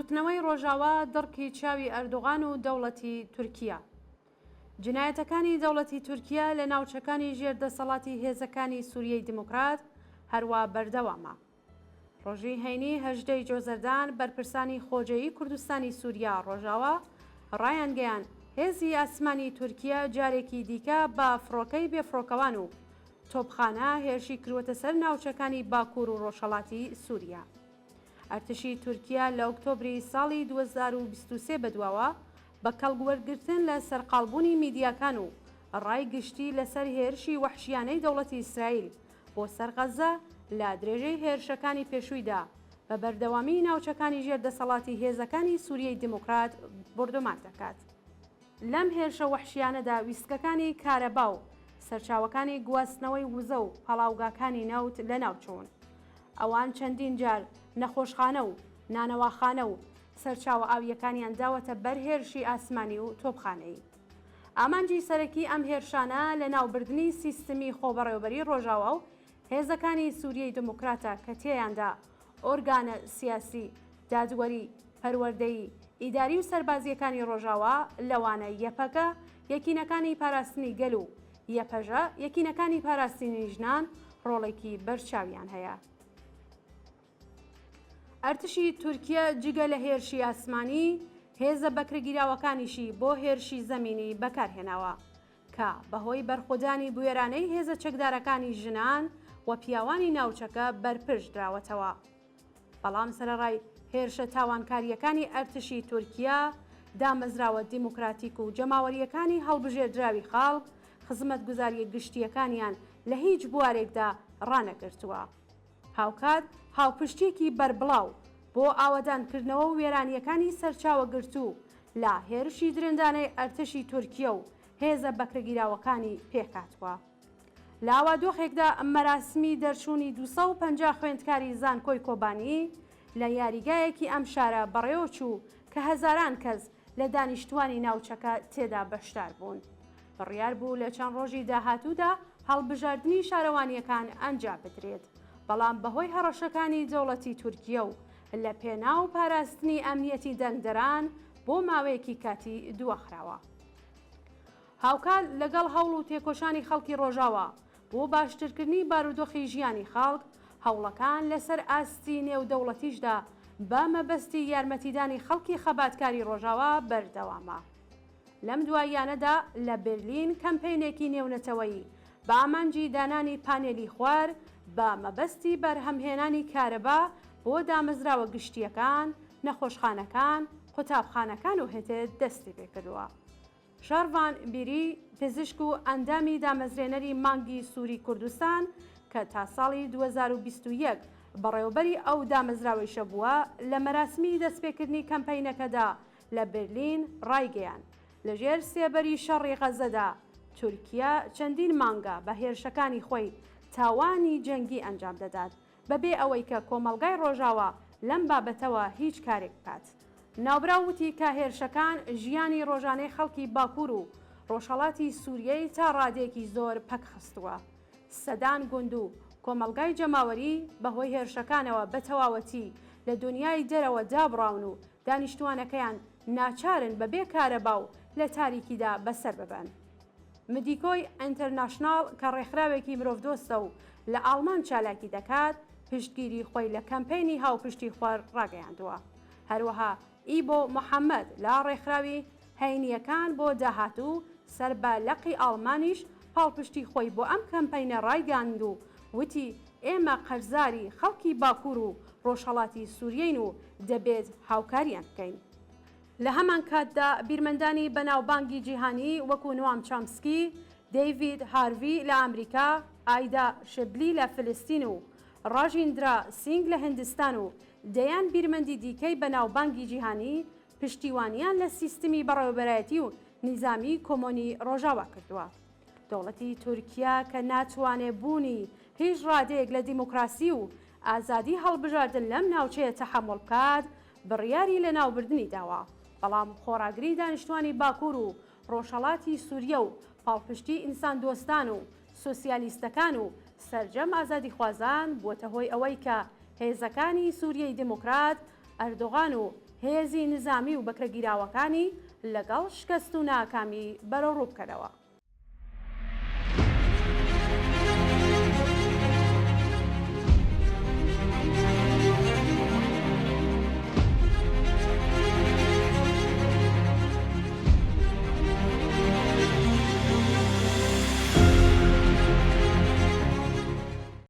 بزوتنەوەی ڕۆژاوا دڕکی چاوی ئەردۆغان و دەوڵەتی تورکیە. جنایەتەکانی دەوڵەتی تورکیە لە ناوچەکانی ژێر دەسەڵاتی هێزەکانی سوریەی دیموکرات هەروا بەردەوامە. ڕۆژی هەینی 18 ی جۆزەردان بەرپرسانی خۆجێیی کوردستانی سوریا ڕۆژاوا ڕایانگەیاند هێزی ئاسمانی تورکیە جارێکی دیکە بە فڕۆکەی بێفڕۆکەوان و تۆپخانە هێرشی کرووەتە سەر ناوچەکانی باکوور و ڕۆژهەڵاتی سوریا. ئەرتشی تورکیە لە ئۆکتۆبری ساڵی 2023 بەدواوە بە کەڵک وەرگرتن لە سەرقاڵبوونی میدیاکان و ڕای گشتی لەسەر هێرشی وەحشیانەی دەوڵەتی ئیسرائیل بۆ سەر غەززە لە درێژەی هێرشەکانی پێشوویدا بە بەردەوامی ناوچەکانی ژێر دەسەڵاتی هێزەکانی سوریەی دیموکرات بۆردومان دەکات. لەم هێرشە وەحشیانەدا ویستگەکانی کارەبا و سەرچاوەکانی گواستنەوەی وزە و پاڵاوگاکانی نەوت لەناوچوون. ئەوان چەندین جار نەخۆشخانە و نانەواخانە و سەرچاوە ئاوییەکانیان داوەتە بەر هێرشی ئاسمانی و تۆپخانەیی. ئامانجی سەرەکی ئەم هێرشانە لەناوبردنی سیستمی خۆبەڕێوەبەری ڕۆژاوا و هێزەکانی سوریەی دموکراتە کە تێیاندا ئۆرگانە سیاسی، دادوەری، پەروەردەیی، ئیداری و سەربازییەکانی ڕۆژاوا لەوانە یەپەگە، یەکینەکانی پاراستنی گەل و یەپەژە، یەکینەکانی پاراستنی ژنان، ڕۆڵێکی بەرچاویان هەیە. ئەرتشی تورکیە جگە لە هێرشی ئاسمانی، هێزە بەکرێگیراوەکانیشی بۆ هێرشی زەمینی بەکارهێناوە کە بەهۆی بەرخۆدانی بوێرانەی هێزە چەکدارەکانی ژنان و پیاوانی ناوچەکە بەرپرچ دراوەتەوە. بەڵام سەرەڕای هێرشە تاوانکارییەکانی ئەرتشی تورکیە، دامەزراوە دیموکراتیک و جەماوەرییەکانی هەڵبژێردراوی خەڵک خزمەتگوزارییە گشتییەکانیان لە هیچ بوارێکدا ڕانەگرتووە. هاوکات هاوپشتییەکی بەربڵاو بۆ ئاوەدانکردنەوە و وێرانییەکانی سەرچاوەگرتوو لە هێرشی درندانەی ئەرتشی تورکیە و هێزە بەکرەگیراوەکانی پێکهاتووە. لە ئاوا دۆخێکدا مەراسمی دەرچوونی 250 خوێندکاری زانکۆی کۆبانی لە یاریگایەکی ئەم شارە بەڕێوەچوو کە هەزاران کەس لە دانیشتووانی ناوچەکە تێدا بەشدار بوون. بڕیار بوو لە چەند ڕۆژی داهاتوودا هەڵبژاردنی شارەوانییەکان ئەنجام بدرێت، بەڵام بەهۆی هەڕەشەکانی دەوڵەتی تورکیە و لە پێناو پاراستنی ئەمنیەتی دەنگدەران بۆ ماوەیەکی کاتی دواخراوە. هاوکات لەگەڵ هەوڵ و تێکۆشانی خەڵکی ڕۆژاوا بۆ باشترکردنی بارودۆخی ژیانی خەڵک، هەوڵەکان لەسەر ئاستی نێودەوڵەتیشدا بە مەبەستی یارمەتیدانی خەڵکی خەباتکاری ڕۆژاوا بەردەوامە. لەم دواییانەدا لە بێرلین کەمپەینێکی نێونەتەوەیی بە ئامانجی دانانی پانێلی خوار بە مەبەستی بەرهەمهێنانی کارەبا بۆ دامەزراوە گشتییەکان، نەخۆشخانەکان، قوتابخانەکان و هتد دەستیپێکردووە. شارڤان بیری، پزیشک و ئەندامی دامەزرێنەری مانگی سووری کوردستان کە تا ساڵی 2021 بەڕێوەبەری ئەو دامەزراوەیشە بووە، لە مەراسمی دەستپێکردنی کەمپەینەکەدا لە بەرلین ڕایگەیاند، لەژێر سێبەری شەڕی غەززەدا، تورکیا چەندین مانگە بە هێرشەکانی خۆی تاوانی جەنگی ئەنجام دەدات، بەبێ ئەوەی کە کۆمەڵگای ڕۆژاوا لەم بابەتەوە هیچ کارێک بکات. ناوبراو وتی کە هێرشەکان ژیانی ڕۆژانەی خەڵکی باکوور و ڕۆژهەڵاتی سووریەی تا ڕادەیەکی زۆر پەکخستووە. سەدان گوند و کۆمەڵگای جەماوەری بەهۆی هێرشەکانەوە بە تەواوەتی لە دونیای دەرەوە دابڕاون و دانیشتووانەکەیان ناچارن بە بێ کارەبا و لە تاریکیدا بەسەر ببەن. مدیکۆی ئینتەرناشناڵ کە ڕێکخراوێکی مرۆڤدۆستە و لە ئاڵمان چالاکی دەکات، پشتگیری خۆی لە کەمپەینی هاوپشتی خۆر ڕاگەیاندووە. هەروەها ئیبۆ محەمەد لە ڕێکخراوی هەینییەکان بۆ داهاتوو سەر بە لقی ئاڵمانیش پاڵپشتی خۆی بۆ ئەم کەمپەینە ڕایگاند و وتی، ئێمە قەرزاری خەڵکی باکوور و ڕۆژهەڵاتی سووریەین و دەبێت هاوکاریان بکەین. لە هەمانکاتدا بیرمەندانی بەناوبانگی جیهانی وەکو نوام چامسکی، دەیڤید هارڤی لە ئامریکا، ئایدا شبلی لە فلستین و ڕاژیندرا سینگ لە هندستان و دەیان بیرمەندی دیکەی بەناوبانگی جیهانی پشتیوانیان لە سیستمی بەڕێوەبەرایەتی و نیزامی کۆمۆنی ڕۆژاوا کردووە. دەوڵەتی تورکیا کە ناتوانێ بوونی هیچ ڕادەیەک لە دیموکراسی و ئازادی هەڵبژاردن لەم ناوچەیە تەحەموڵ بکات، بڕیاری لەناوبردنی داوە، بەڵام خۆڕاگری دانیشتوانی باکوور و ڕۆژهەڵاتی سوریە و پاڵپشتی ئینساندۆستان و سۆسیالیستەکان و سەرجەم ئازادیخوازان بووەتە هۆی ئەوەی کە هێزەکانی سوریەی دیموکرات ئەردۆغان و. هێزی نیزامی و بەکرەگیراوەکانی لەگەڵ شکەست و ناکامی بەرەوڕوو بکەنەوە.